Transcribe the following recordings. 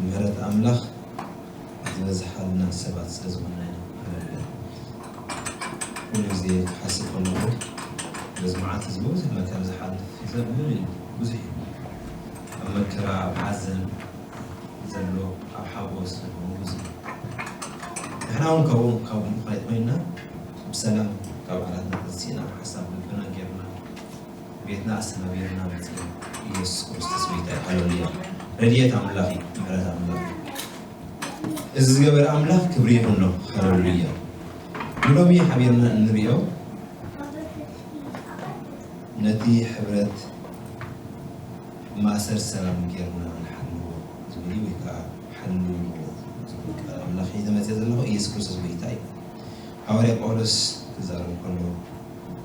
ምሕረት ኣምላኽ ዝበዝሓልና ሰባት ስለ ዝኾንና ኢና። ሃሌሉያ። ኩሉ ግዜ ክሓስብ ከለኹ፣ በዚ መዓልቲ እዚ ብዙሕ መከራ ዝሓልፍ ሰብ ብዙሕ እዩ። ብዙሕ እዩ። ኣብ መከራ፣ ኣብ ሓዘን ዘሎ፣ ኣብ ሓጎስ ዘሎ ብዙሕ እዩ። ንሕና እውን ካብኡ፣ ካብኡ ኮይና ብሰላም ካብ ዓራትና ተንሲእና፣ ሓሳብ ልብና ጌርና፣ ቤትና ኣስተናቢርና መጺና። ኢየሱስ ክርስቶስ ጎይታ እዩ። ሃሌሉያ። ረድኤት ኣምላኽ እዩ፣ ምሕረት ኣምላኽ እዩ። እዚ ዝገበረ ኣምላኽ ክብሪ ይኹኖ። ሃሌሉያ። ንሎሚ ሓቢርና እንሪኦ ነቲ ሕብረት ማእሰር ሰላም ጌርና ንሓልዎ ዝብል እዩ፣ ወይ ከዓ ሓልዎ ዝብል ቃል ኣምላኽ እዩ ዝመጽእ ዘለኹ። ኢየሱስ ክርስቶስ ጎይታ እዩ። ሃዋርያ ጳውሎስ ክዛረብ ከሎ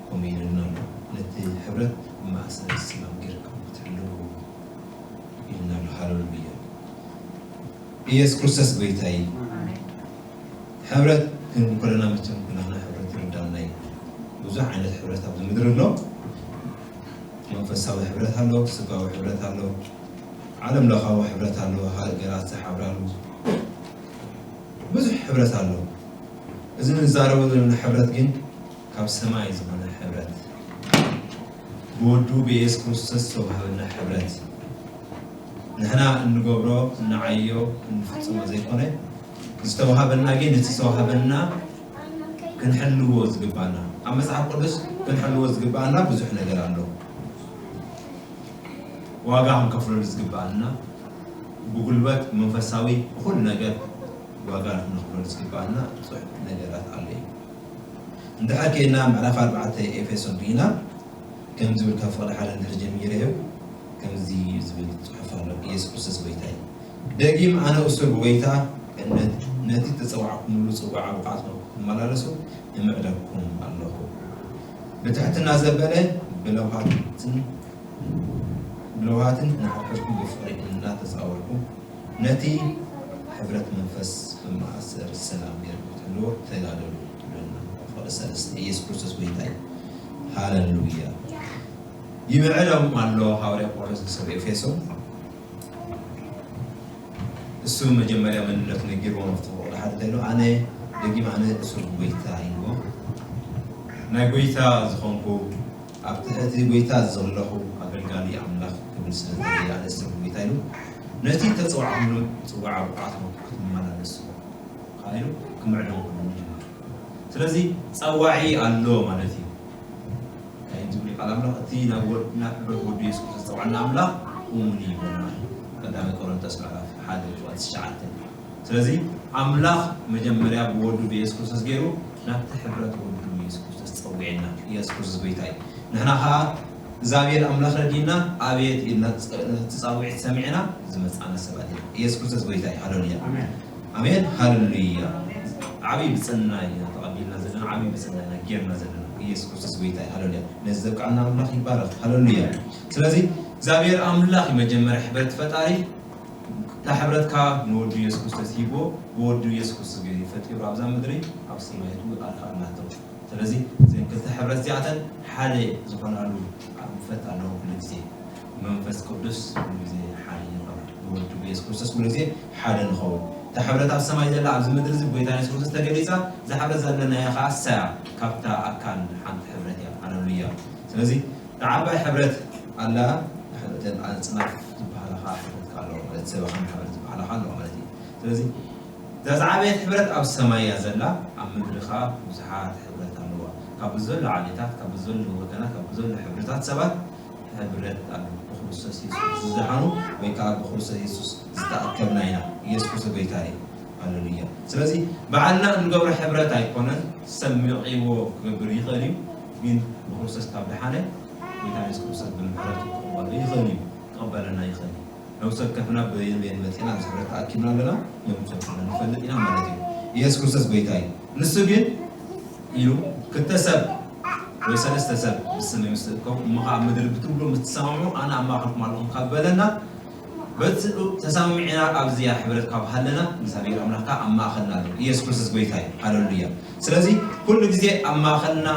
ከምኡ ኢሉና ኣሎ። ነቲ ሕብረት ማእሰር ሰላም ጌርኩም ክትሕልዉ ኢልና ኣሎ። ሃሌሉያ። ኢየሱስ ክርስቶስ ጎይታ እዩ። ሕብረት ክንብል ከለና መቸም ኩላና ሕብረት ይርዳና እዩ። ብዙሕ ዓይነት ሕብረት ኣብዚ ምድሪ ኣሎ። መንፈሳዊ ሕብረት ኣሎ፣ ስጋዊ ሕብረት ኣሎ፣ ዓለም ለኻዊ ሕብረት ኣሎ፣ ሃገራት ዝሓብራሉ ብዙሕ ሕብረት ኣሎ። እዚ ንዛረቦ ዘለና ሕብረት ግን ካብ ሰማይ ዝኾነ ሕብረት፣ ብወዱ ብኢየሱስ ክርስቶስ ዝተዋህበና ሕብረት፣ ንሕና እንገብሮ፣ እንዓዮ፣ እንፍጽሞ ዘይኮነ፣ ዝተዋህበና ግን፣ እቲ ዝተዋህበና ክንሕልዎ ዝግባና፣ ኣብ መጽሓፍ ቅዱስ ክንሕልዎ ዝግባና ብዙሕ ነገር ኣሎ። ዋጋ ክንከፍለሉ ዝግባና፣ ብጉልበት፣ መንፈሳዊ፣ ብኹሉ ነገር ዋጋ ክንከፍለሉ ዝግባና ብዙሕ ነገራት ኣሎ እዩ። እንድሕር ከይድና ምዕራፍ ኣርባዕተ ኤፌሶን ርኢና፣ ከም ዝብል ካብ ፍቕዲ ሓደ እንድሕር ጀሚረዮ፣ ከምዚ ዝብል ጽሑፍ ኣሎ። ኢየሱስ ክርስቶስ ጎይታ እዩ። ደጊም ኣነ እሱር ብጎይታ፣ ነት-፣ ነቲ ተጸዋዕኩምሉ ጽዋዓ ብቕዓት ክትመላለሱ እምዕደኩም ኣለኹ። ብትሕትና ዘበለ ብለውሃትን፣ ብለውሃትን ንሓድሕድኩም ብፍቕሪ እናተጻወርኩም፣ ነቲ ሕብረት መንፈስ ብመኣሰር ሰላም ጌርኩም ክትህልዎ ተጋደሉ ይብለና። ፍቕሪ ሰለስተ። ኢየሱስ ክርስቶስ ጎይታ እዩ። ሃሌሉያ። ይምዕዶም ኣሎ ሃዋርያ ጳውሎስ ንሰብ ኤፌሶን። እሱ መጀመርያ መንነቱ ነጊርዎም ኣብቲ ፍቕዲ ሓደ ተሎ፣ ኣነ ደጊም ኣነ እሱር ጎይታ ኢልዎ። ናይ ጎይታ ዝኾንኩ፣ ኣብ ትሕቲ ጎይታ ዘለኹ ኣገልጋሊ ኣምላኽ ክብል ስለ ዝደለየ፣ ኣነ እሱር ጎይታ ኢሉ፣ ነቲ ተጸዋዕኩምሉ ጽዋዓ ብቕዓት ክትመላለሱ ከኣ ኢሉ ክምዕዶም ክብሉ ጀመሩ። ስለዚ ጸዋዒ ኣሎ ማለት እዩ። እንታይ እዩ ዝብል ቃል ኣምላኽ? እቲ ናብ ወ-፣ ናብ ሕብረት ወዱ የሱስ ክርስቶስ ዝጸውዓና ኣምላኽ እሙን እዩ ይብለና። ቀዳማይ ቆሮንቶስ ምዕራፍ ሓደ ቁጽሪ ትሽዓተ። ስለዚ ኣምላኽ መጀመርያ ብወዱ ብየሱስ ክርስቶስ ገይሩ ናብቲ ሕብረት ወዱ ብየሱስ ክርስቶስ ጸዊዕና። ኢየሱስ ክርስቶስ ጎይታ እዩ። ንሕና ኸኣ እግዚኣብሔር ኣምላኽ ረዲእና፣ ኣቤት ኢልና ጸ-፣ እቲ ጻውዒት ሰሚዕና ዝመጻና ሰባት ኢና። ኢየሱስ ክርስቶስ ጎይታ እዩ። ሃሌሉያ። ኣሜን። ኣሜን። ሃሌሉያ። ዓብዪ ብጽና ኢና ተቐቢልና ዘለና፣ ዓብዪ ብጽና ኢና ጌርና ዘለና። ኢየሱስ ክርስቶስ ጎይታ እዩ። ሃሌሉያ። ነዚ ዘብቃዕና ኣምላኽ ይባረኽ። ሃሌሉያ። ስለዚ እግዚኣብሔር ኣምላኽ እዩ መጀመርያ ሕብረት ፈጣሪ። እታ ሕብረት ከኣ ንወዱ ኢየሱስ ክርስቶስ ሂብዎ፣ ብወዱ ኢየሱስ ክርስቶስ ገይሩ ፈጢሩ ኣብዛ ምድሪ፣ ኣብ ሰማያት እውን ኣርካብ ናቶ። ስለዚ እዘን ክልተ ሕብረት እዚኣተን ሓደ ዝኾናሉ ኣንፈት ኣለዎ። ኩሉ ግዜ መንፈስ ቅዱስ ኩሉ ግዜ ሓደ ይኸውን። ብወዱ ብየሱስ ክርስቶስ ኩሉ ግዜ ሓደ ንኸውን። እታ ሕብረት ኣብ ሰማይ ዘላ ኣብዚ ምድሪ እዚ ብጎይታ የሱስ ክርስቶስ ተገሊጻ፣ እዛ ሕብረት ዘለናያ ኸኣ እሳ እያ። ካብታ ኣካል ሓንቲ ሕብረት እያ። ሃሌሉያ። ስለዚ እታ ዓባይ ሕብረት ኣላ፣ እተን ኣጽናፍ ዝበሃላ ኸኣ ሕብረት ከኣ ኣለዋ ማለት፣ ሰበኻን ሕብረት ዝበሃላ ኸኣ ኣለዋ ማለት እዩ። ስለዚ እዛ ዝዓበየት ሕብረት ኣብ ሰማይ እያ ዘላ፣ ኣብ ምድሪ ኸኣ ብዙሓት ሕብረት ኣለዋ። ካብ ዘሎ ዓሌታት፣ ካብ ዘሎ ወገናት፣ ካብ ዘሎ ሕብርታት ሰባት ሕብረት ኣሎ። ብክርስቶስ የሱስ ዝደሓኑ ወይ ከኣ ብክርስቶስ የሱስ ዝተኣከብና ኢና። ኢየሱስ ክርስቶስ ጎይታ እዩ። ሃሌሉያ። ስለዚ ባዕልና እንገብሮ ሕብረት ኣይኮነን፣ ሰብ መቒዎ ክገብር ይኽእል እዩ፣ ግን ብክርስቶስ ካብ ደሓነ ጎይታ የሱስ ክርስቶስ ብምሕረቱ ክቕበሎ ይኽእል እዩ፣ ክቕበለና ይኽእል እዩ። ነብሲ ወከፍና በየን በየን መጺና ምስ ሕብረት ተኣኪብና ኣለና፣ ነብሲ ወከፍና ንፈልጥ ኢና ማለት እዩ። ኢየሱስ ክርስቶስ ጎይታ እዩ። ንሱ ግን ኢሉ ክልተ ሰብ ወይ ሰለስተ ሰብ ብስመይ ምስ ትእከቡ፣ እሞ ኸዓ ኣብ ምድሪ ብትብሉ ምስ ትሰማምዑ፣ ኣነ ኣብ ማእከልኩም ኣለኹ ካብ በለና፣ በቲ ተሰማሚዕና ኣብዚኣ ሕብረት ካብ ሃለና፣ እግዚኣብሔር ኣምላኽ ከኣ ኣብ ማእከልና ኣሎ። ኢየሱስ ክርስቶስ ጎይታ እዩ። ሃሌሉያ። ስለዚ ኩሉ ግዜ ኣብ ማእከልና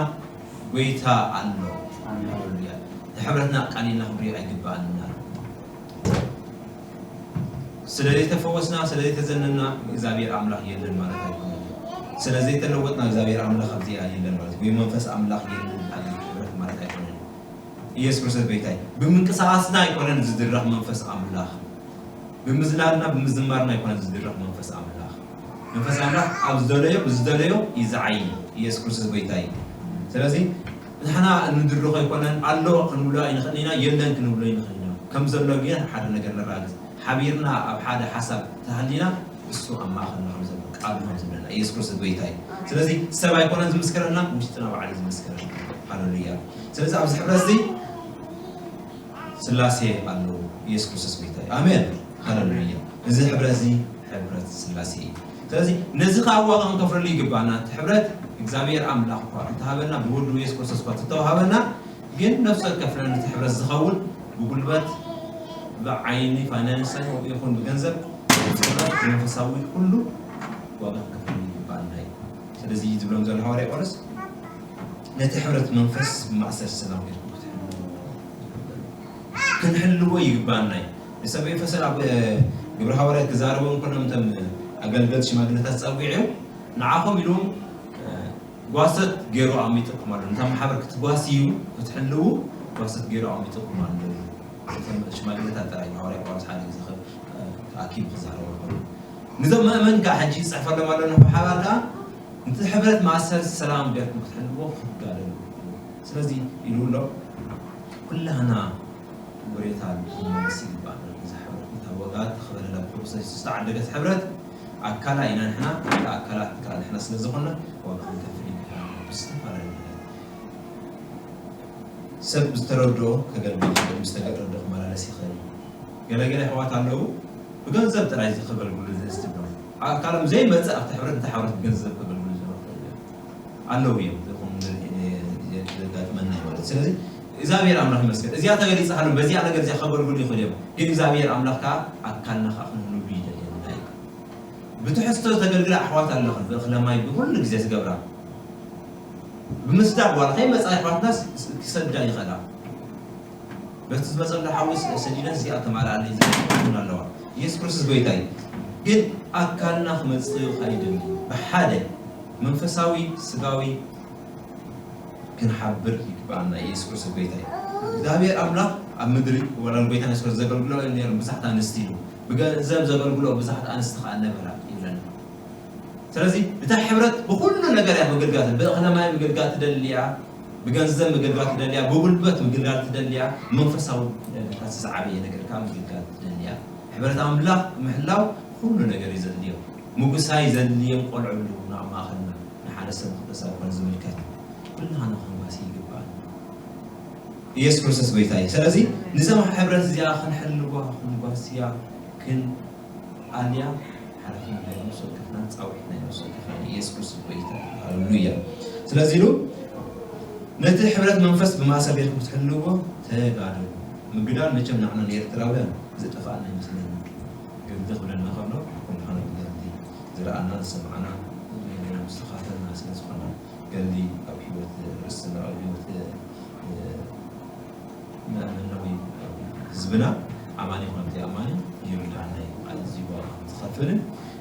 ጎይታ ኣሎ። ሃሌሉያ። ንሕብረትና ቀሊልና ክንሪኦ ኣይግባኣና። ስለ ዘይተፈወስና፣ ስለ ዘይተዘነና እግዚኣብሔር ኣምላኽ የለን ማለት ኣይኮነን። ስለ ዘይተለወጥና እግዚኣብሔር ኣምላኽ ኣብዚኣ የለን ማለት እዩ። ወይ መንፈስ ኣምላኽ የለን ኣብዚ ሕብረት ማለት ኣይኮነን። ኢየሱስ ክርስቶስ ጎይታ እዩ። ብምንቅስቓስና ኣይኮነን ዝድረኽ መንፈስ ኣምላኽ። ብምዝላልና ብምዝማርና ኣይኮነን ዝድረኽ መንፈስ ኣምላኽ። መንፈስ ኣምላኽ ኣብ ዝደለዮ ብዝደለዮ እዩ ዝዓዪ። ኢየሱስ ክርስቶስ ጎይታ እዩ። ስለዚ ንሕና እንድርኾ ኣይኮነን ኣሎ ክንብሎ ኣይንኽእል ኢና፣ የለን ክንብሎ ኣይንኽእል ኢና። ከም ዘሎ ግን ሓደ ነገር ነራግጽ። ሓቢርና ኣብ ሓደ ሓሳብ ተሃሊና እሱ ኣብ ማእኸልና ከም ዘሎ ቃሉ ከም ዝብለና ኢየሱስ ክርስቶስ ጎይታ እዩ። ስለዚ ሰብ ኣይኮነን ዝምስክረልና፣ ውሽጥና ባዕሉ ዝምስክረልና። ሃሌሉያ። ስለዚ ኣብዚ ሕብረት እዚ ስላሴ ኣለዉ። ኢየሱስ ክርስቶስ ጎይታ እዩ። ኣሜን። ሃሌሉያ። እዚ ሕብረት እዚ ሕብረት ስላሴ እዩ። ስለዚ ነዚ ከዓ ዋጋ ክንከፍለሉ ይግባና። እቲ ሕብረት እግዚኣብሔር ኣምላኽ እኳ እንተሃበና፣ ብወዱ ኢየሱስ ክርስቶስ እኳ እንተወሃበና፣ ግን ነፍሲ ወከፍና ነቲ ሕብረት ዝኸውን ብጉልበት፣ ብዓይኒ፣ ፋይናንሳዊ ይኹን ብገንዘብ፣ ብጸሎት፣ ብመንፈሳዊ ኩሉ ዋጋ ክንከፍለሉ ይግባና እዩ። ስለዚ ዝብሎም ዘሎ ሃዋርያ ጳውሎስ ነቲ ሕብረት መንፈስ ብማእሰር ሰላም ጌርኩም ክትሕልዎ፣ ክንሕልዎ ይግባና እዩ። ንሰብ ኤፌሶን ኣብ፣ እ፣ ግብረ ሃዋርያት ክዛረቦም ከሎ እቶም ኣገልገልቲ ሽማግለታት ጸዊዑ ንዓኹም ኢሉም፣ እ፣ ጓሶት ገይሩ ኣቕሚጥኩም ኣሎ። ነታ ማሕበር ክትጓስዩ፣ ክትሕልዉ ጓሶት ገይሩ ኣቕሚጥኩም ኣሎ። እቶም ሽማግለታት ጥራይ ሃዋርያ ጳውሎስ ሓደ ግዜ ከ-፣ እ፣ ተኣኪቡ ክዛረቦም ከሎ። ነዞም መእመን ከኣ ሕጂ ይጽሕፈሎም ኣሎ ንሓባር ከኣ ነቲ ሕብረት ማእሰር ሰላም ጌርኩም ክትሕልዎ ክትጋደሉ። ስለዚ ኢሉ ኣሎ፣ ኩላህና ውሬታ ክንመልስ ይግባእ። እዛ ሕብረት ነታ ዋጋ ተኽበለላ ብክርስቶስ ዝተዓደገት ሕብረት ኣካላ ኢና ንሕና፣ እታ ኣካላት ከኣ ንሕና ስለ ዝኾንና ዋጋ ክንከፍል ይግባእ። ብዝተፈላለዩ ምኽንያት ሰብ ዝተረድኦ ከገልግል ይኽእል፣ ምስ ተረድኦ ክመላለስ ይኽእል። ገለ ገለ ኣሕዋት ኣለዉ፣ ብገንዘብ ጥራይ ከገልግሉ ዘስትብሎም። ኣካሎም ዘይመጽእ ኣብቲ ሕብረት፣ ነታ ሕብረት ብገንዘብ ከገልግሉ ዝኽእሉ ኣለዉ እዮም። ዝኾኑ ዘጋጥመና ማለት። ስለዚ እግዚኣብሔር ኣምላኽ ይመስገን። እዚኣ ተገሊጻ ሃሎም፣ በዚኣ ነገር እዚኣ ከገልግሉ ይኽእሉ እዮም። ግን እግዚኣብሔር ኣምላኽ ከኣ ኣካልና ከኣ ክንህሉ ይደልየና እዩ። ብትሕዝቶ ዘገልግላ ኣሕዋት ኣለኽን፣ ብእኽለ ማይ ብኹሉ ግዜ ዝገብራ። ብምስዳድ ዋላ ከይመጻ ኣሕዋትናስ ክሰዳ ይኽእላ። በቲ ዝመጸሉ ሓዊ ሰዲደን እዚኣ ተማልኣለይ ዝብል እውን ኣለዋ። ኢየሱስ ክርስቶስ ጎይታ እዩ። ግን ኣካልና ክመጽእ ኣይደልን። ብሓደ መንፈሳዊ፣ ስጋዊ ክንሓብር ይግባኣና። ኢየሱስ ክርስቶስ ጎይታ እዩ። እግዚኣብሔር ኣምላኽ ኣብ ምድሪ፣ ዋላ ንጎይታ ኢየሱስ ክርስቶስ ዘገልግሎ ነይሩ ብዙሓት ኣንስቲ ኢሉ። ብገንዘብ ዘገልግሎ ብዙሓት ኣንስቲ ከኣ ነበራ ይብለና። ስለዚ እታ ሕብረት ብኹሉ ነገር እያ ምግልጋል፣ ብእኽለ ማይ ምግልጋል ትደሊ እያ፣ ብገንዘብ ምግልጋል ትደሊ እያ፣ ብጉልበት ምግልጋል ትደሊ እያ፣ መንፈሳዊ ደለታት ዝዓበየ ነገር ከኣ ምግልጋል ትደሊ እያ። ሕብረት ኣምላኽ ምሕላው ኩሉ ነገር እዩ ዘድልዮ። ምጉሳይ ዘድልዮም ቆልዑ ኣለዉ ኣብ ማእኸልና፣ ንሓደ ሰብ ንኽልተ ሰብ ኮነ ዝምልከት ኩልና ክንጓሲ ይግባኣና። ኢየሱስ ክርስቶስ ጎይታ እዩ። ስለዚ ንዛ ሕብረት እዚኣ ክንሕልዋ፣ ክንጓስያ፣ ክን ኣልያ ሓላፍነት ናይ ነፍሲ ወከፍና፣ ጻውዒት ናይ ነፍሲ ወከፍና እዩ። ኢየሱስ ክርስቶስ ጎይታ። ሃሌሉያ። ስለዚ ኢሉ ነቲ ሕብረት መንፈስ ብማእሰር ጌርኩም ክትሕልዎ ተጋደሉ። ምግዳል መቸም ንዓና ንኤርትራውያን ዝጠፋእና ይመስለኒ። ግዲ ክብለና ከሎ፣ ከምሓነ ግዲ ዝረኣና፣ ዝሰማዕና፣ ገና ዝተኻተልና ስለ ዝኾና፣ ገሊ ኣብ ህይወት ርእስና፣ ኣብ ህይወት፣ እ፣ መእመናዊ ህዝብና ኣማኒ ይኹን ዘይኣማኒ ይርዳእና እዩ። ኣዝዩ ዋጋ ከም ዝኸፍልን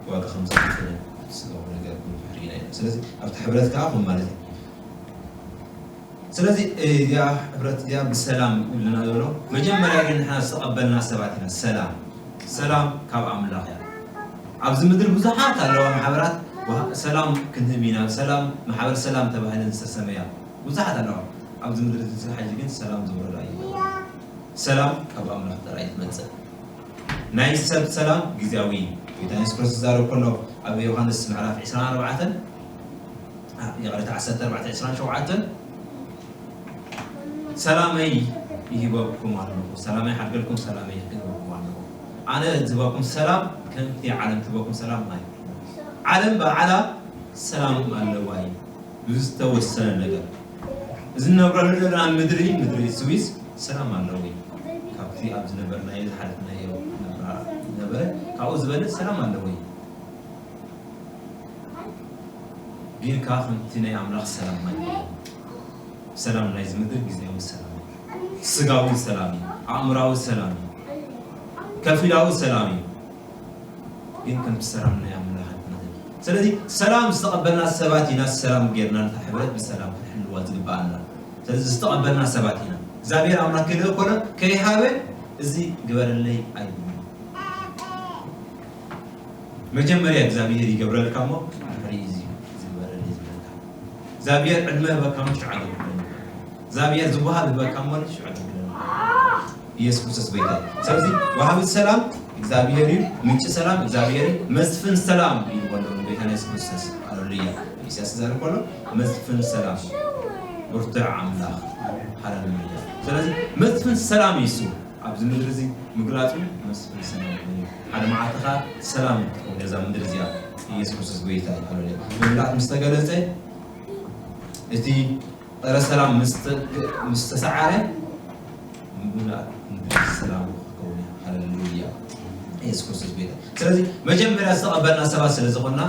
ዋጋ ከም ዝኸፍልን ስጋዊ ነገር ብዙሕ ርኢና ኢና። ስለዚ ኣብቲ ሕብረት ከኣ ከም ማለት እዩ። ስለዚ እዚኣ ሕብረት እዚኣ ብሰላም ይብለና ዘሎ። መጀመርያ ግን ንሕና ዝተቐበልና ሰባት ኢና። ሰላም፣ ሰላም ካብ ኣምላኽ እያ። ኣብዚ ምድሪ ብዙሓት ኣለዋ ማሕበራት፣ ወሃ-፣ ሰላም ክንህብ ኢና፣ ሰላም፣ ማሕበር ሰላም ተባሂለን ዝተሰመያ ብዙሓት ኣለዋ። ኣብዚ ምድሪ እዚ ሕጂ ግን ሰላም ዝወረዳ እዩ። ሰላም ካብ ኣምላኽ ጥራይ ትመጽእ። ናይ ሰብ ሰላም ግዝያዊ እዩ። ጎይታ የሱስ ክርስቶስ ዝዛረብ ከሎ ኣብ ዮሃንስ ምዕራፍ ዕስራን ኣርባዕተን፣ አ፣ ይቕረታ፣ ዓሰርተ ኣርባዕተ ዕስራን ሸውዓተን፣ ሰላመይ ይህበኩም ኣለኹ፣ ሰላመይ ሓድገልኩም፣ ሰላመይ ይህበኩም ኣለኹ። ኣነ ዝህበኩም ሰላም ከምቲ ዓለም ትህበኩም ሰላም ኣይኮነን። ዓለም ባዕላ ሰላም ኣለዋ እዩ። ብዝተወሰነ ነገር። እዚ እንነብረሉ ዘለና ምድሪ፣ ምድሪ ስዊስ ሰላም ኣለዎ እዩ። ካብቲ ኣብ ዝነበርናዮ ዝሓለፍናዮ ናብራ ነበረ፣ ካብኡ ዝበለጸ ሰላም ኣለዎ እዩ። ግን ከኣ ከምቲ ናይ ኣምላኽ ሰላም ኣይኮነን። ሰላም ናይዚ ምድሪ ግዝያዊ ሰላም እዩ። ስጋዊ ሰላም እዩ። ኣእምራዊ ሰላም እዩ። ከፊላዊ ሰላም እዩ። ግን ከምቲ ሰላም ናይ ኣምላኽ ኣይኮነትን። ስለዚ ሰላም ዝተቐበልና ሰባት ኢና፣ ሰላም ጌርና ነታ ሕብረት ብሰላም ክንሕልዋ ዝግብኣና። ስለዚ ዝተቐበልና ሰባት ኢና። እግዚኣብሔር ኣምላኽ ክልእ ኮነ ከይሃበ እዚ ግበረለይ ኣይብሉን። መጀመርያ እግዚኣብሔር ይገብረልካ እሞ ድሕሪ እዚ ዝግበረለይ ዝብለካ። እግዚኣብሔር ዕድመ ህበካ እሞ ሽዑ ኣገልግለኒ። እግዚኣብሔር ዝወሃብ ህበካ እሞ ሽዑ ኣገልግለኒ። ኢየሱስ ክርስቶስ ጎይታ እዩ። ስለዚ ወሃቢ ሰላም እግዚኣብሔር እዩ፣ ምንጪ ሰላም እግዚኣብሔር እዩ፣ መስፍን ሰላም እዩ በሎ ጎይታ ኢየሱስ ክርስቶስ። ሃሌሉያ። ኢሳያስ ዝዛረብ ከሎ መስፍን ሰላም ብርቱዕ ኣምላኽ። ሃሌሉያ። ስለዚ መስፍን ሰላም እዩ እሱ። ኣብዚ ምድሪ እዚ ምግላጹ መስፍን ሰላም እዩ። ሓደ መዓልቲ ኸኣ ሰላም ክትከውን እዛ ምድሪ እዚኣ። ኢየሱስ ክርስቶስ ጎይታ እዩ። ሃሌሉያ። ብምልኣት ምስ ተገለጸ እቲ ጸረ ሰላም ምስ ተ-፣ ምስ ተሰዓረ ምሉእ ሰላም ክኸውን እዩ። ሃሌሉያ። ኢየሱስ ክርስቶስ ጎይታ። ስለዚ መጀመርያ ዝተቐበልና ሰባት ስለ ዝኾንና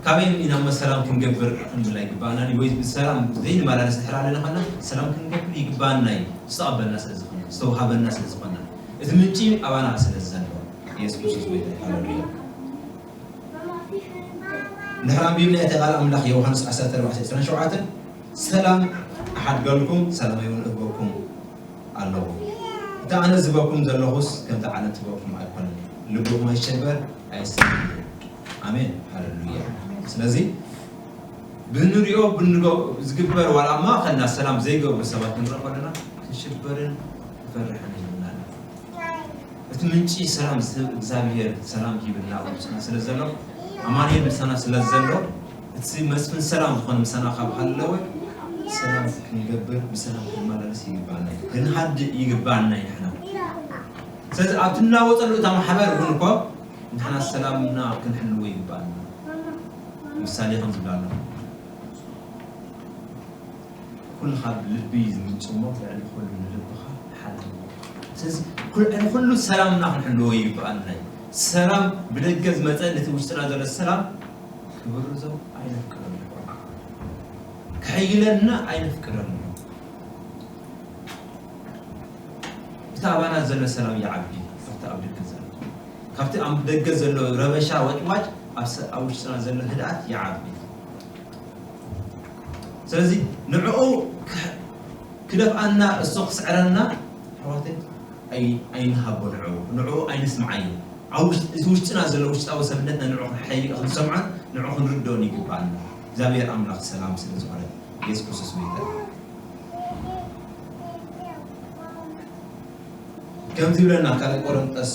ካበይ ኢና እሞ ሰላም ክንገብር ክንብል ኣይግባእናን እዩ። ወይ ብሰላም ዘይንመላለስ ድሕር ኣለና ኾንና ሰላም ክንገብር ይግባእና እዩ። ዝተቐበልና ስለ ዝኾንና፣ ዝተውሃበና ስለ ዝኾንና፣ እቲ ምንጪ ኣባና ስለ ዘሎ ኢየሱስ ክርስቶስ ጎይታ እዩ። ሃሌሉያ። እንድሕር ኣንቢብና እቲ ቃል ኣምላኽ ዮሃንስ ዓሰርተ ኣርባዕተ ዕስራን ሸውዓተን፣ ሰላም እሓድገልኩም፣ ሰላመይ እውን እህበኩም ኣለኹ። እቲ ኣነ ዝህበኩም ዘለኹስ ከምቲ ዓለም ትህበኩም ኣይኮነን። ልብኹም ኣይሸበር፣ ኣይሰንብድ። ኣሜን። ሃሌሉያ። ስለዚ ብንሪኦ ብንገ-፣ ዝግበር ዋላ ኣብ ማእኸልና ሰላም ዘይገብሩ ሰባት ክንርኢ ከለና ክንሽበርን ክንፈርሕን ይብልና። እቲ ምንጪ ሰላም ዝህብ እግዚኣብሔር ሰላም ሂብና ኣብ ውሽጥና ስለ ዘሎ፣ ኣማኑኤል ምሳና ስለ ዘሎ፣ እቲ መስፍን ሰላም ዝኾነ ምሳና ካብ ሃለወ፣ ሰላም ክንገብር፣ ብሰላም ክንመላለስ ይግባና እዩ። ክንሃድእ ይግባና እዩ ንሕና። ስለዚ ኣብ ትናወጠሉ እታ ማሕበር እውን እኮ ንሕና ሰላምና ክንሕልዎ ይግባና። ምሳሌ ከም ዝብላ ኣሎ፣ ኩልኻ ብልቢ ዝምንጭ እሞ ልዕሊ ኩሉ ንልብኻ ሓልዎ። ስለዚ ኩል-፣ ልዕሊ ኩሉ ሰላምና ክንሕልዎ ይግባኣና እዩ። ሰላም ብደገ ዝመጸ ነቲ ውሽጥና ዘሎ ሰላም ክብርዞ ኣይነፍቅደሉ። ክሕይለና ኣይነፍቅደሉ። እቲ ኣባና ዘሎ ሰላም ይዓቢ፣ ካብቲ ኣብ ደገ ዘሎ። ካብቲ ኣብ ደገ ዘሎ ረበሻ ወጭዋጭ ኣብ ሰ-፣ ኣብ ውሽጥና ዘሎ ህድኣት ይዓቢ። ስለዚ ንዕኡ ክሕ-፣ ክደፍኣና እሱ ክስዕረና ኣሕዋተይ ኣይ-፣ ኣይንሃቦ ንዕኡ፣ ንዕኡ ኣይንስምዓዮ። ኣብ ውሽጥ-፣ እቲ ውሽጥና ዘሎ ውሽጣዊ ሰብነትና ንዕኡ ክንሓይ-፣ ክንሰምዖን ንዕኡ ክንርድኦን ይግባኣና። እግዚኣብሔር ኣምላኽ ሰላም ስለ ዝኾነ፣ ኢየሱስ ክርስቶስ ጎይታ። ከምዚ ይብለና ካልኣይ ቆሮንጦስ፣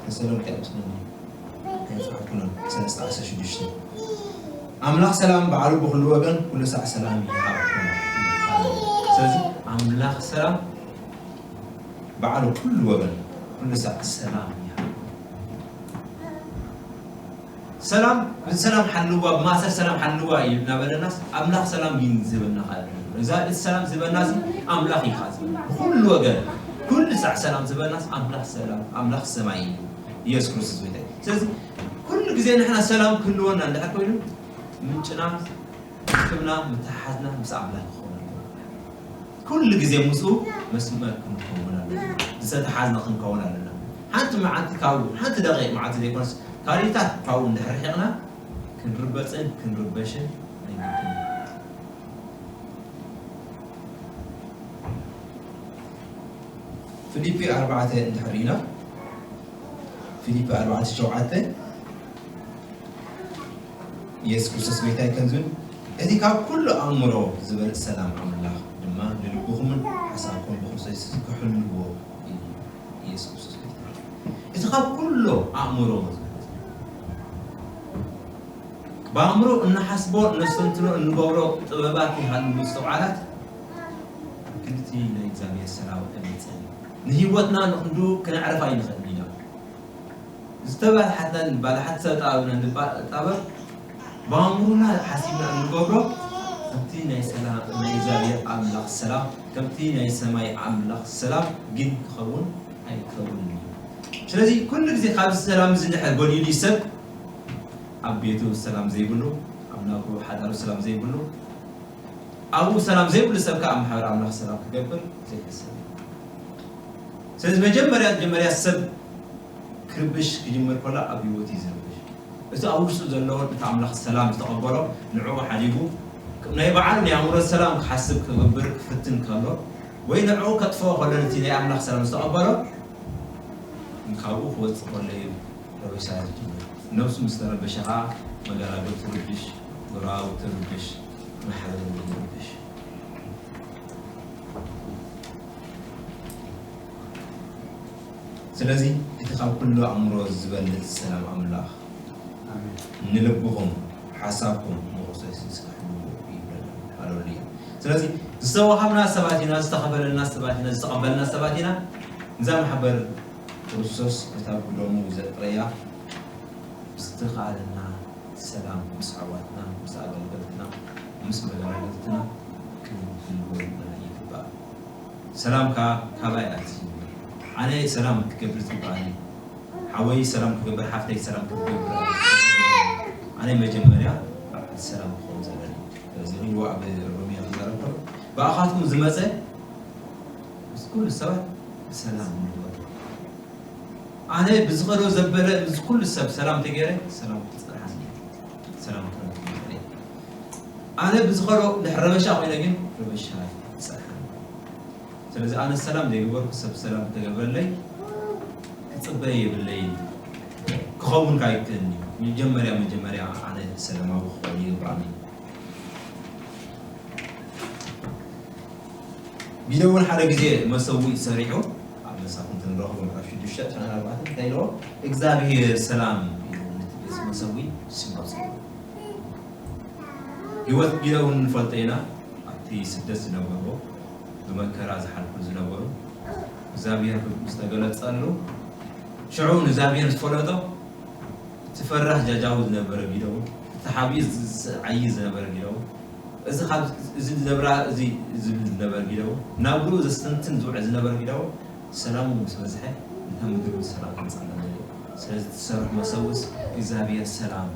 ተሰሎንቄ ኣይመስለኒ፣ ኣይጽሓፍኩሎን፣ ሰለስተ ዓሰርተ ሽዱሽተ፣ ኣምላኽ ሰላም ባዕሉ ብኹሉ ወገን ኩሉ ሳዕ ሰላም ይሃብኩም። ስለዚ ኣምላኽ ሰላም ባዕሉ ኩሉ ወገን ኩሉ ሳዕ ሰላም ይሃብኩም። ሰላም፣ ሰላም ሓልዋ፣ ብማእሰር ሰላም ሓልዋ እዩ እናበለናስ፣ ኣምላኽ ሰላም እዩ ዝህበና። ካልእ እዛ እቲ ሰላም ዝህበና እዚ ኣምላኽ እዩ ዝህበና። ብኹሉ ወገን፣ ኩሉ ሳዕ ሰላም ዝህበናስ ኣምላኽ ሰላም፣ ኣምላኽ ሰማይ እዩ። ኢየሱስ ክርስቶስ ጎይታ እዩ። ስለዚ ኩሉ ግዜ ንሕና ሰላም ክህልወና እንድሕር ኮይኑ፣ ምንጭና፣ ርክብና፣ ምትሕሓዝና ምስ ኣምላኽ ክኸውን ኣለዎ። ኩሉ ግዜ ምስኡ መስመር ክንከውን ኣለና። ዝተተሓዝና ክንከውን ኣለና። ሓንቲ መዓልቲ ካብኡ፣ ሓንቲ ደቂቕ መዓልቲ ዘይኮነስ፣ ካልኢታት ካብኡ እንድሕር ርሒቕና፣ ክንርበጽን ክንርበሽን ኣይግድን። ፊልጲ ኣርባዕተ እንድሕር ርኢና፣ ፊልጲ ኣርባዕተ ሸውዓተ፣ ኢየሱስ ክርስቶስ ጎይታ እዩ። ከምዚ እውን፣ እቲ ካብ ኩሉ ኣእምሮ ዝበልጽ ሰላም ኣምላኽ ድማ ንልብኹምን ሓሳብኩም ብክርስቶስ የሱስ ክሕልዎ እዩ። ኢየሱስ ክርስቶስ ጎይታ እዩ። እቲ ካብ ኩሉ ኣእምሮ ዝበልጽ፣ ብኣእምሮ እንሓስቦ፣ እነስተንትኖ፣ እንገብሮ ጥበባት ይሃሉ፣ ምስትውዓላት፣ ግን እቲ ናይ እግዚኣብሔር ሰላም ኣይመጽእን እዩ። ንህይወትና ንኽንዱ ክነዕርፍ ኣይንኽእልን ኢና። ዝተባላሓትና ንባላሓት፣ ዝተጣበብና ንጣበብ፣ ብኣእምሮና ሓሲብና እንገብሮ፣ ከምቲ ናይ ሰላም፣ ናይ እግዚኣብሔር ኣምላኽ ሰላም፣ ከምቲ ናይ ሰማይ ኣምላኽ ሰላም ግን ክኸውን ኣይከውንን እዩ። ስለዚ ኩሉ ግዜ ካብዚ ሰላም እዚ እንድሕር ጎዲሉ እዩ ሰብ፣ ኣብ ቤቱ ሰላም ዘይብሉ፣ ኣብ ናብርኡ ሓዳሩ ሰላም ዘይብሉ፣ ኣብኡ ሰላም ዘይብሉ ሰብ ከኣ ኣብ ማሕበር ኣምላኽ ሰላም ክገብር ዘይሕሰብ እዩ። ስለዚ መጀመርያ፣ መጀመርያ ሰብ ክርብሽ ክጅምር ከሎ ኣብ ህይወት እዩ ዝርብሽ። እቲ ኣብ ውሽጡ ዘሎ እቲ ኣምላኽ ሰላም ዝተቐበሎ ንዕኡ ሓዲጉ ናይ ባዕሉ ናይ ኣእምሮ ሰላም ክሓስብ ክገብር ክፍትን ከሎ ወይ ንዕኡ ከጥፍኦ ከሎ ነቲ ናይ ኣምላኽ ሰላም ዝተቐበሎ ካብኡ ክወፅእ ከሎ እዩ ረበሻ ዝጅምር። ነብሱ ምስ ተረበሸ ከዓ መገላገል ትርብሽ፣ ጎረባብቲ ትርብሽ፣ ማሕበረሰብ ትርብሽ። ስለዚ እቲ ካብ ኩሉ ኣእምሮ ዝበልጽ ሰላም ኣምላኽ ንልብኹም ሓሳብኩም ንክርስቶስ የሱስ ክሕልዎ ይብለና። ሃሌሉያ። ስለዚ ዝተዋሃብና ሰባት ኢና፣ ዝተኸፈለልና ሰባት ኢና፣ ዝተቐበልና ሰባት ኢና። እዛ ማሕበር ክርስቶስ ነታ ብደሙ ዘጥረያ ብዝተኻእለና ሰላም ምስ ኣሕዋትና፣ ምስ ኣገልገልትና፣ ምስ መጋገልትና ክንህልወና ይግባእ። ሰላም ከኣ ካባይ ኣትዩ። ኣነ ሰላም ክገብር ዝግባእኒ፣ ሓወይ ሰላም ክገብር፣ ሓፍተይ ሰላም ክትገብር። ኣነ መጀመርያ ሰላም ክኸውን ዘለኒ። ስለዚ ሪዋ ኣብ ሮሚያ ዝዛረብ ከሎ ብኣኻትኩም ዝመጸ ምስ ኩሉ ሰባት ሰላም ንግበር። ኣነ ብዝኸዶ ዘበለ ምስ ኩሉ ሰብ ሰላም ተገይረ ሰላም ክጸንሓኒ፣ ሰላም ክረክብ ይኽእል። ኣነ ብዝኸዶ ድሕሪ ረበሻ ኮይነ ግን ረበሻ ይጸንሓኒ። ስለዚ ኣነ ሰላም ዘይገበርኩ ሰብ ሰላም ክተገብረለይ ክጽበ የብለይን። ክኸውን ካይክእልኒ መጀመርያ መጀመርያ ኣነ ሰላማዊ ክኸውን ይግባእኒ። ቢደ እውን ሓደ ግዜ መሰዊእ ሰሪሑ ኣብ መሳፍንቲ ንረኽቦ ምዕራፍ ሽዱሽተ ሸነን ኣርባዕተን እንታይ ኢልዎ እግዚኣብሔር ሰላም ኢሉ ነቲ ቤት መሰዊእ ስም ኣውፅኡ። ህይወት ቢደ እውን ንፈልጦ ኢና። ኣብቲ ስደት ዝነበርዎ ብመከራ ዝሓልፉ ዝነበሩ እግዚኣብሔር ምስ ተገለጸሉ ሽዑ ንእግዚኣብሔር ዝፈለጦ እቲ ፈራህ ጃጃዊ ዝነበረ ቢደው፣ እቲ ሓቢኡ ዝዓይ ዝነበረ ቢደው፣ እዚ ካብ እዚ ዝነብራ እዚ ዝብል ዝነበረ ቢደው፣ ናብ ርኡ ዘስተንትን ዝውዕል ዝነበረ ቢደው፣ ሰላሙ ምስ በዝሐ ነታ ምድሪ ሰላም ከምጻና ደልዩ። ስለዚ ትሰርሕ መሰውስ እግዚኣብሔር ሰላም።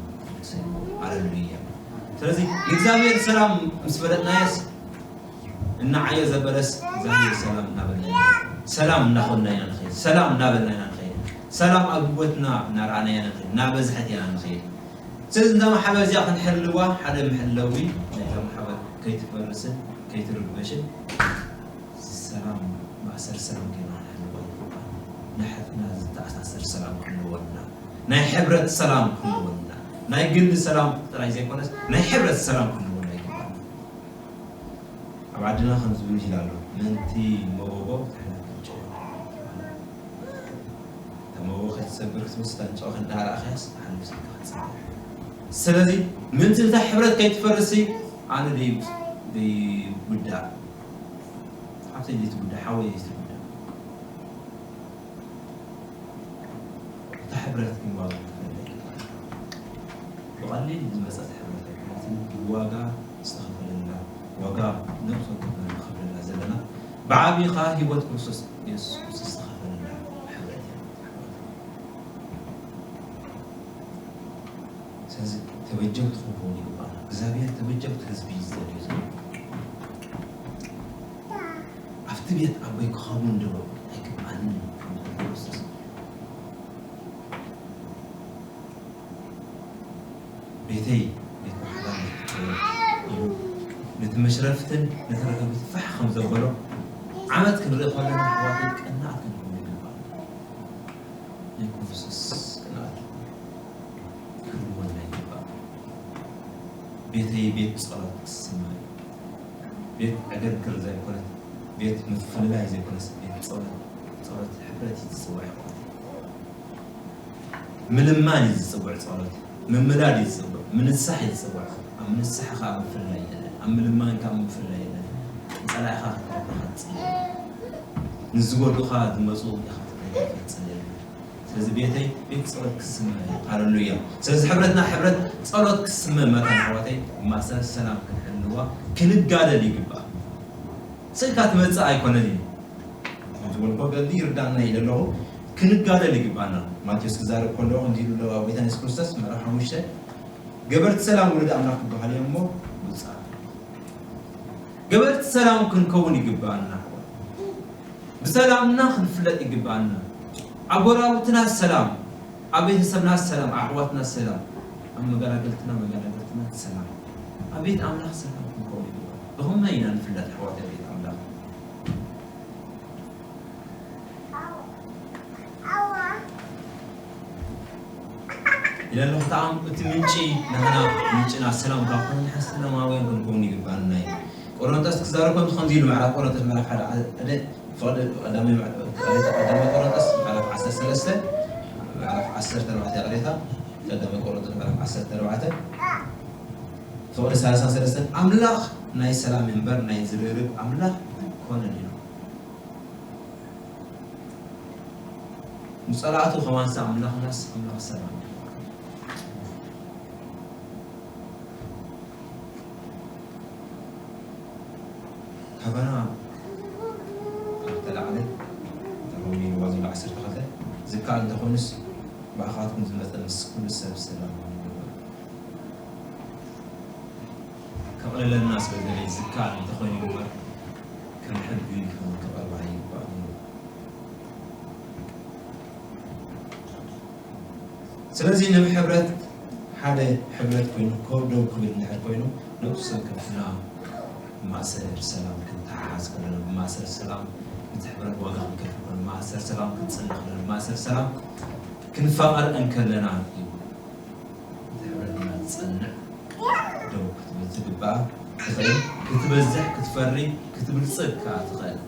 ሃሌሉያ። ስለዚ ንእግዚኣብሔር ሰላም ምስ ፈለጥናየስ እናዓየ ዘበለስ እግዚኣብሔር ሰላም እናበልና ኢና። ሰላም እናኾንና ኢና ንኸይድ። ሰላም እናበልና ኢና ንኸይድ። ሰላም ኣብ ህይወትና እናረኣና ኢና ንኸይድ። እናበዝሐት ኢና ንኸይድ። ስለዚ እዛ ማሕበር እዚኣ ክንሕልዋ ሓደ መሐለዊ ናይታ ማሕበር ከይትፈርስን ከይትርበሽን ሰላም ማእሰር ሰላም ጌርና ክንሕልዋ ይግባእ። ንሓትና ዝተኣሳሰር ሰላም ክንህልወና፣ ናይ ሕብረት ሰላም ክንህልወና፣ ናይ ግሊ ሰላም ጥራይ ዘይኮነስ ናይ ሕብረት ሰላም ክንህልወና ይግባእ። ኣብ ዓድና ከም ዝብል ይላሉ ምእንቲ መጎጎ ትሕለፍ ጨው። ተመጎ ከይትሰብር ክትወስዳ ጨው እንዳረኣኽያስ ሓልፍ ስልካ ክትሰብር። ስለዚ ምእንቲ እታ ሕብረት ከይትፈርሲ ኣነ ደይ ደይጉዳእ ሓብተይ ዘይትጉዳእ ሓወይ ዘይትጉዳእ እታ ሕብረት ግን ዋጋ ትፈልጥ። ብቐሊል ዝመጸት ሕብረት ኣይኮነትን፣ ብዋጋ ዝተኸፈለላ ዋጋ ነብሲ ወከፍና ንኸፍለላ ዘለና ብዓቢኻ ህይወት ክርስቶስ የሱስ ክርስቶስ ዝተኸፈለላ ሕብረት እያ። ስለዚ ተበጀውቲ ክንከውን ይግባና። እግዚኣብሔር ተበጀውቲ ህዝቢ እዩ ዝደልዩ ዘሎ። ኣብቲ ቤት ኣቦይ ክኸውን ዶ ኣይግባንን? ቤተይ ቤት ማሕላ ኢሉ ነቲ መሽረፍትን ነቲ ርክብትን ፋሕ ከም ዘበሎ ዓመት ክንርኢ ከለና ኣሕዋተይ ቀናኣት ክንከውን ይግባና። ናይ ክርስቶስ ቅንኣት ክህልወና ይግባእ። ቤተይ ቤት ጸሎት ክስመ እዩ። ቤት ዕግርግር ዘይኮነት፣ ቤት ምፍልላይ ዘይኮነስ፣ ቤት ጸሎት፣ ጸሎት ሕብረት እዩ ዝጽዋዕ ይኾን። ምልማን እዩ ዝጽውዕ ጸሎት፣ ምምላድ እዩ ዝጽውዕ፣ ምንሳሕ እዩ ዝጽውዕ። ኣብ ምንሳሕ ከኣ ምፍልላይ የለን፣ ኣብ ምልማን ከኣ ምፍልላይ የለን። ጸላኢኻ ክትረዳ ክትጽሊ፣ ንዝጎዱኻ ዝመጹ ኢኻ ክትረዳ ክትጽሊ። ስለዚ ቤተይ ቤት ጸሎት ክስመ እዩ። ሃሌሉያ። ስለዚ ሕብረትና ሕብረት ጸሎት ክስመ መታን ኣሕዋተይ ማእሰር ሰላም ክንሕልዋ ክንጋደል ይግባእ። ስልካ ትመጽእ ኣይኮነን እዩ። ዝበልኮ ገዲ ይርዳእና ኢለ ኣለኹ። ክንጋደል ይግባና። ማቴዎስ ክዛረብ ከሎ ከምዚ ኢሉ ኣሎ ኣብ ጎይታና የሱስ ክርስቶስ ምዕራፍ ሓሙሽተ ገበርቲ ሰላም ወለዲ ኣምላኽ ክበሃል እዮም እሞ ውጻእ። ገበርቲ ሰላም ክንከውን ይግባና። ብሰላምና ክንፍለጥ ይግባና። ኣብ ጎረባብትና ሰላም፣ ኣብ ቤተሰብና ሰላም፣ ኣሕዋትና ሰላም፣ ኣብ መገላገልትና መገላገልትና ሰላም፣ ኣብ ቤት ኣምላኽ ሰላም ክንከውን ይግባእ። ብኸመይ ኢና ንፍለጥ ኣሕዋት ኣብ ቤት ኣምላኽ? ኢለ ኣለኹ። እቲ ምንጪ ናህና ምንጭና ሰላም ካብ ኮነ ንሕና ሰላማውያን ክንከውን ይግባና እዩ። ቆሮንቶስ ክዛረብ ከምዚ ከምዚ ኢሉ ምዕራፍ ቆሮንቶስ ምዕራፍ ሓደ ሓደ ፍቕዲ ቀዳማይ ምዕ- ቀዳማይ ቆሮንቶስ ምዕራፍ ዓሰርተ ሰለስተ ምዕራፍ ዓሰርተ ኣርባዕተ ይቕሬታ ቀዳማይ ቆሮንቶስ ምዕራፍ ዓሰርተ ኣርባዕተ ፍቕዲ ሰላሳ ሰለስተ ኣምላኽ ናይ ሰላም እምበር ናይ ዝርርብ ኣምላኽ ኣይኮነን ኢሉ። ንጸላእቱ ከማንሳ ኣምላኽናስ ኣምላኽ ሰላም እዩ። ካባና ኣብ ተላዕለ ሮሜ ዋዝሉ ዓሰርተ ክልተ ዝከኣል እንተኾይኑስ ብኣኻትኩም ዝመጸ ምስ ኩሉ ሰብ ሰላም ይግበር። ከቕልለልና ስለ ዝደለየ ዝከኣል እንተኾይኑ ይግበር ከም ሕጊ ከም ክቐርባ ይግባእ ነይሩ። ስለዚ ንብ ሕብረት ሓደ ሕብረት ኮይኑ ኮብ ደው ክብል እንድሕር ኮይኑ ነብሱ ሰብ ከፍና ብማእሰር ሰላም ክንተሓሓዝ ከለና ብማእሰር ሰላም እቲ ሕብረት ዋጋ ክንከፍል ከሎ ብማእሰር ሰላም ክንጽንዕ ከለና ብማእሰር ሰላም ክንፋቐር እንከለና እዩ እቲ ሕብረትና ዝጸንዕ። ደው ክትብል ዝግባኣ ትኽእል ክትበዝሕ ክትፈሪ ክትብልጽግ ከኣ ትኽእል።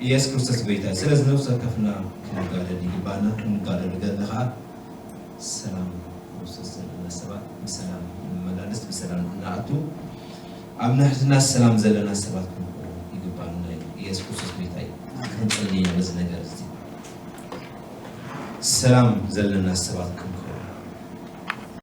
ኢየሱስ ክርስቶስ ጎይታ እዩ። ስለዚ ነብሲ ወከፍና ክንጋደል ይግባና። ክንጋደል ገለ ከዓ ሰላም ክርስቶስ ዘለና ሰባት ብሰላም ንመላለስ ብሰላም ንኣቱ ኣብ ናሕትና ሰላም ዘለና ሰባት ክንኮኑ ይግባና እዩ። ኢየሱስ ክርስቶስ ጎይታ እዩ። ክንጸልይ ኢና በዚ ነገር እዚ ሰላም ዘለና ሰባት ክንኮኑ